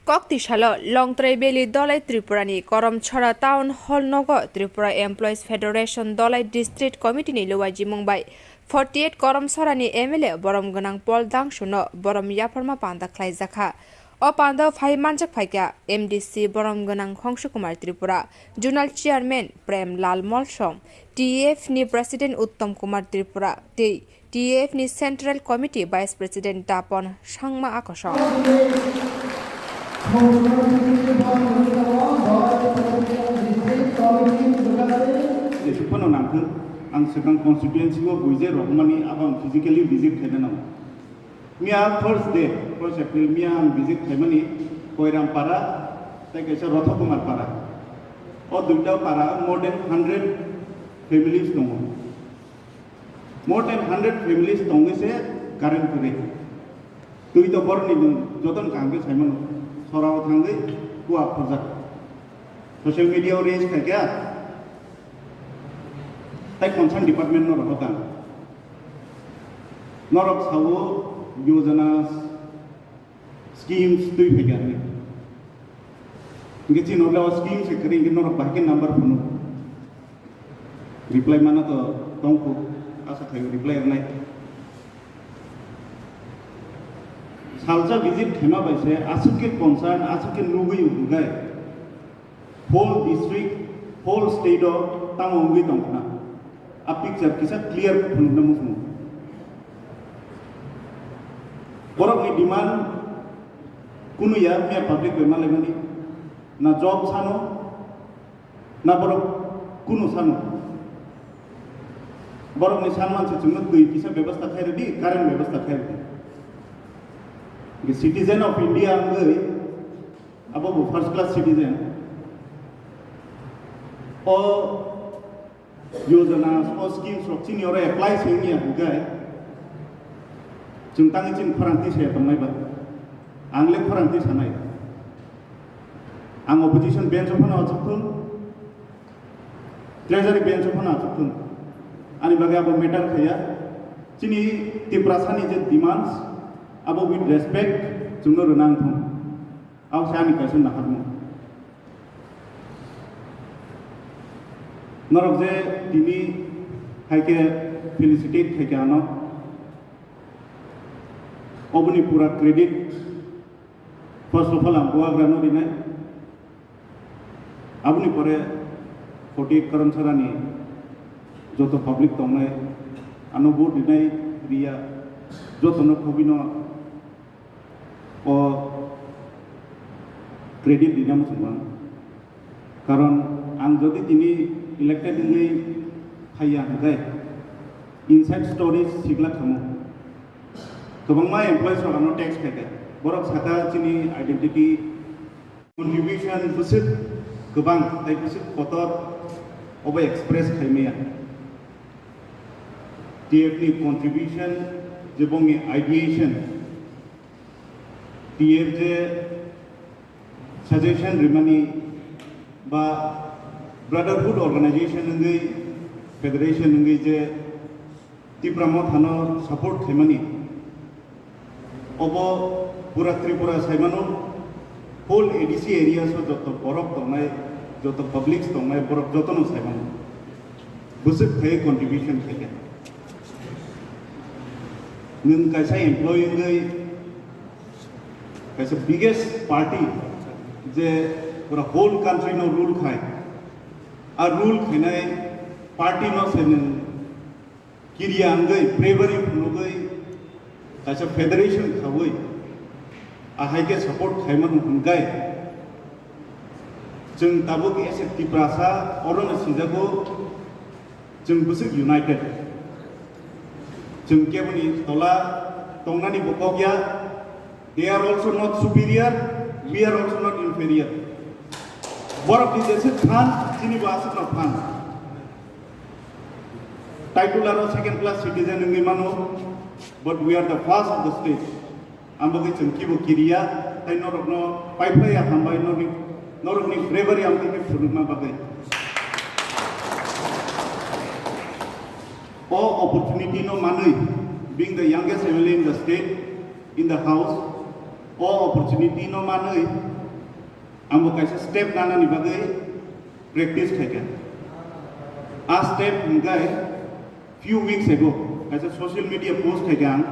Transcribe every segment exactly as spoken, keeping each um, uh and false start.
Koktisalo Longtrai Valley Dolai Tripurani Koromchora Town Hall nogo Tripura Employees Federation Dolai District Committee ni luwajimung bai forty eight Koromchorani M L A borom gwnang Paul Dangsuno borom yapharma panda khlaijakha. O panda phai manjak phaikha M D C borom gwnang Hongshu Kumar Tripura, Zonal Chairman Prem Lal Molsom, T F ni President Uttom Kumar Tripura tei T F ni Central Committee Vice President Tapon Sangma Akosong. Jesuk phano nangkhe, ang swkang constituency o buije rohormani abo ang physically visit khaina nango. Miya first day, first April, miya ang visit khaimani Koiram Para tei kaisa Rotho Kumar Para. O duita para more than hundred families tongo. More than hundred families tongwi se current kwrwi. Twi to borni nwng jotono kaham khe saimano. Sorao thangwi kua khorjak. Social media o raise khaikha. Tai concern department no rohor tang. Norok sao yojana schemes twi phaikha hinwi. Hingke chini le o scheme se kwrwi hingke norok bahai khe number phunuk. Reply mana to tongkhu, asa khaio reply rwnai. Salsa visit khema bai se aswk khe concern, aswk khe nugwi hwnkhai. Whole district, whole state o tamo wngwi tongkhna. A picture kisa clear phunukna muchungo. Borokni demand kunu ya, miya public bai malaimani. Na job sano, na borok kunu sano. Borokni sanman se chwngno twi kisa bebostha khairwdi, current bebostha khairwdi. Citizen of India wngwi abo bo first class citizen. O yojana, o schemes rok chini oro apply se wngya hwnkhe, chwng tangwi chini khorang twi saya tongnai ba? Ang le khorang twi sanai. Ang opposition bench o phano achuk thung, treasury bench o phano achuk thung. Ani bagwi abo matter khaiya. Chini Tiprasani je demands, abo with respect chwngno rwna wng thung. Abo se ani kaisa naharmung. Norok je tini hai khe felicitate khai khe ano, oboni pura credit first of all ang buagrano rinai. Aboni pore forty eight Karamchara ni joto public tongnai, ano vote rinai riya, jotono khobino o credit rina muchung ang. Karon ang jodi tini elected wngwi phaiya hwnkhe inside stories sigla khamu. Kwbangma employees rok ano tax khaikha. Borok sakha chini identity, contribution bwswk kwbang tei bwswk kotor obo express khaimaya. T F ni contribution je bongni ideation, T F je suggestion rimani ba brotherhood organization wngwi, federation wngwi je Tipra Mothano support khaimani, obo pura Tripura saimano, whole A D C areas o joto borok tongnai, joto publics tongnai, borok jotono saimano. Bwswk khai contribution khaikha. Nwng kaisa employee wngwi kaisa biggest party je pura whole country no rule khai, a rule khainai party no se nwng kiriya wngwi, bravery phunugwi, kaisa federation khaui, ahai khe support khaimano hwnkhai, chwng tabuk as a Tiprasa orono sijago, chwng bwswk united. Chwng keboni tola tongnani bo kok ya, they are also not superior, we are also not inferior. Borok ni jeswk phan, chini bo aswk no phan. Title aro second class citizen wngwi mano, but we are the first of the state. Ang bagwi chwng kibo kiriya, tei norokno paiphlaiya hambai norokni, norokni bravery ang tini phunukma bagwi. O opportunity no manwi, being the youngest M L A in the state, in the house, O opportunity no manwi ang bo kaisa step nanani bagwi practice khaikha. A step hwnkhe few weeks ago kaisa social media post khaikha ang,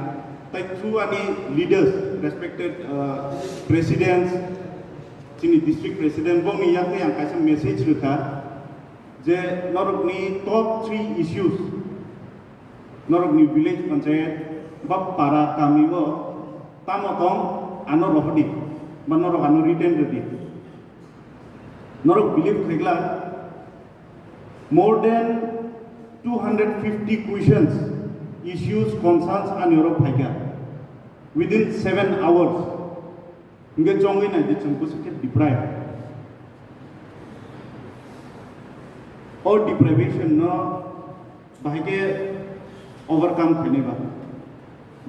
tai through ani leaders, respected, uh, presidents, chini district president bongni yakni ang kaisa message rwkha je norokni top three issues, norokni village panchayat ba para kami o tamo tong, ano rohdi ba norok ano written rwdi. Norok believe khaikla, more than two hundred fifty questions, issues, concerns ani oro phaikha within seven hours. Hingke chongwi nai di chwng bwswk khe deprive. O deprivation no bahai khe overcome khainai ba,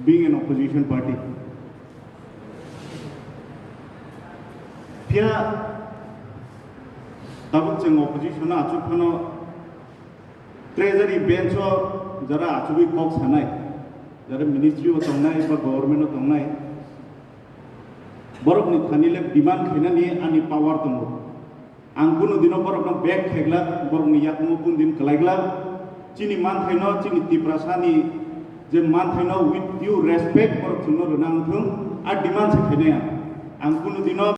being an opposition party. Phiya tabuk chwng opposition no achuk phano treasury bench o jara achugwi kok sanai, jara ministry o tongnai ba government o tongnai, borokni thani le demand khainani ani power tongo. Ang kunu dino borokno back khaigla, borokni yakung kunu din kwlaigla. Chini manthaino, chini Tiprasani je manthaino with due respect borok chwngno rwna wngthung, a demand se khainai ang. Ang kunu dino